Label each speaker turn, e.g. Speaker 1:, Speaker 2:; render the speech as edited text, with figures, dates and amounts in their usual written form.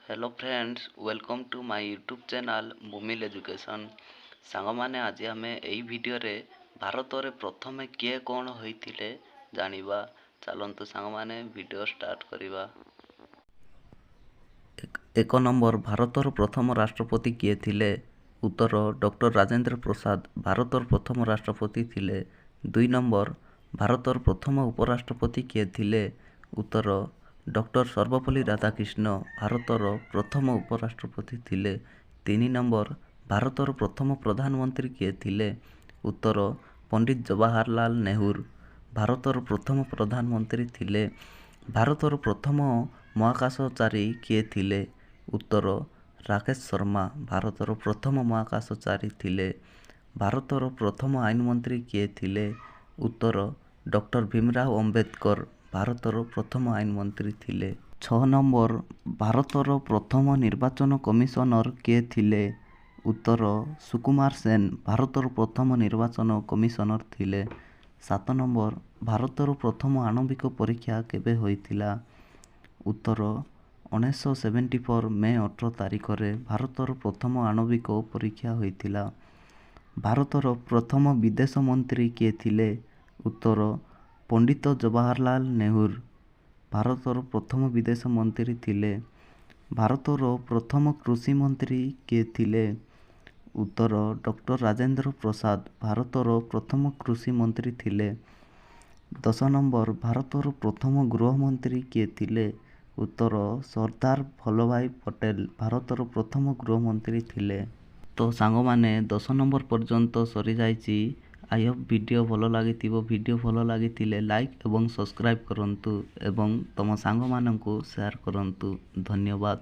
Speaker 1: Hello friends, welcome to my YouTube channel Bhumil Education। ସାଙ୍ଗମାନେ, ଆଜି ଆମେ ଏହି ଭିଡ଼ିଓରେ ଭାରତରେ ପ୍ରଥମେ କିଏ କ'ଣ ହୋଇଥିଲେ ଜାଣିବା। ଚାଲନ୍ତୁ ସାଙ୍ଗମାନେ, ଭିଡ଼ିଓ ଷ୍ଟାର୍ଟ କରିବା। 1 ନମ୍ବର, ଭାରତର ପ୍ରଥମ ରାଷ୍ଟ୍ରପତି କିଏ ଥିଲେ? ଉତ୍ତର, ଡକ୍ଟର ରାଜେନ୍ଦ୍ର ପ୍ରସାଦ ଭାରତର ପ୍ରଥମ ରାଷ୍ଟ୍ରପତି ଥିଲେ। 2 ନମ୍ବର, ଭାରତର ପ୍ରଥମ ଉପରାଷ୍ଟ୍ରପତି କିଏ ଥିଲେ? ଉତ୍ତର, ଡକ୍ଟର ସର୍ବପଲ୍ଲୀ ରାଧାକ୍ରିଷ୍ଣ ଭାରତର ପ୍ରଥମ ଉପରାଷ୍ଟ୍ରପତି ଥିଲେ। 3 ନମ୍ବର, ଭାରତର ପ୍ରଥମ ପ୍ରଧାନମନ୍ତ୍ରୀ କିଏ ଥିଲେ? ଉତ୍ତର, ପଣ୍ଡିତ ଜବାହରଲାଲ ନେହେରୁ ଭାରତର ପ୍ରଥମ ପ୍ରଧାନମନ୍ତ୍ରୀ ଥିଲେ। ଭାରତର ପ୍ରଥମ ମହାକାଶଚାରୀ କିଏ ଥିଲେ? ଉତ୍ତର, ରାକେଶ ଶର୍ମା ଭାରତର ପ୍ରଥମ ମହାକାଶଚାରୀ ଥିଲେ। ଭାରତର ପ୍ରଥମ ଆଇନ ମନ୍ତ୍ରୀ କିଏ ଥିଲେ? ଉତ୍ତର, ଡକ୍ଟର ଭୀମରାଓ ଅମ୍ବେଦକର ଭାରତର ପ୍ରଥମ ଆଇନ ମନ୍ତ୍ରୀ ଥିଲେ। 6 ନମ୍ବର, ଭାରତର ପ୍ରଥମ ନିର୍ବାଚନ କମିଶନର କିଏ ଥିଲେ? ଉତ୍ତର, ସୁକୁମାର ସେନ ଭାରତର ପ୍ରଥମ ନିର୍ବାଚନ କମିଶନର ଥିଲେ। 7 ନମ୍ବର, ଭାରତର ପ୍ରଥମ ଆଣବିକ ପରୀକ୍ଷା କେବେ ହୋଇଥିଲା? ଉତ୍ତର, 1974 ମେ 18 ତାରିଖରେ ଭାରତର ପ୍ରଥମ ଆଣବିକ ପରୀକ୍ଷା ହୋଇଥିଲା। ଭାରତର ପ୍ରଥମ ବିଦେଶ ମନ୍ତ୍ରୀ କିଏ ଥିଲେ? ଉତ୍ତର, ପଣ୍ଡିତ ଜବାହରଲାଲ ନେହେରୁ ଭାରତର ପ୍ରଥମ ବିଦେଶ ମନ୍ତ୍ରୀ ଥିଲେ। ଭାରତର ପ୍ରଥମ କୃଷି ମନ୍ତ୍ରୀ କିଏ ଥିଲେ? ଉତ୍ତର, ଡକ୍ଟର ରାଜେନ୍ଦ୍ର ପ୍ରସାଦ ଭାରତର ପ୍ରଥମ କୃଷି ମନ୍ତ୍ରୀ ଥିଲେ। 10 ନମ୍ବର, ଭାରତର ପ୍ରଥମ ଗୃହମନ୍ତ୍ରୀ କିଏ ଥିଲେ? ଉତ୍ତର, ସର୍ଦ୍ଦାର ବଲ୍ଲଭଭାଇ ପଟେଲ ଭାରତର ପ୍ରଥମ ଗୃହମନ୍ତ୍ରୀ ଥିଲେ। ତ ସାଙ୍ଗମାନେ, 10 ନମ୍ବର ପର୍ଯ୍ୟନ୍ତ ସରିଯାଇଛି। I Hope video ଭଲ ଲାଗିଥିବ। ଭିଡ଼ିଓ ଭଲ ଲାଗିଥିଲେ ଲାଇକ୍ ଏବଂ ସବସ୍କ୍ରାଇବ୍ କରନ୍ତୁ ଏବଂ ତୁମ ସାଙ୍ଗମାନଙ୍କୁ ସେୟାର କରନ୍ତୁ। ଧନ୍ୟବାଦ।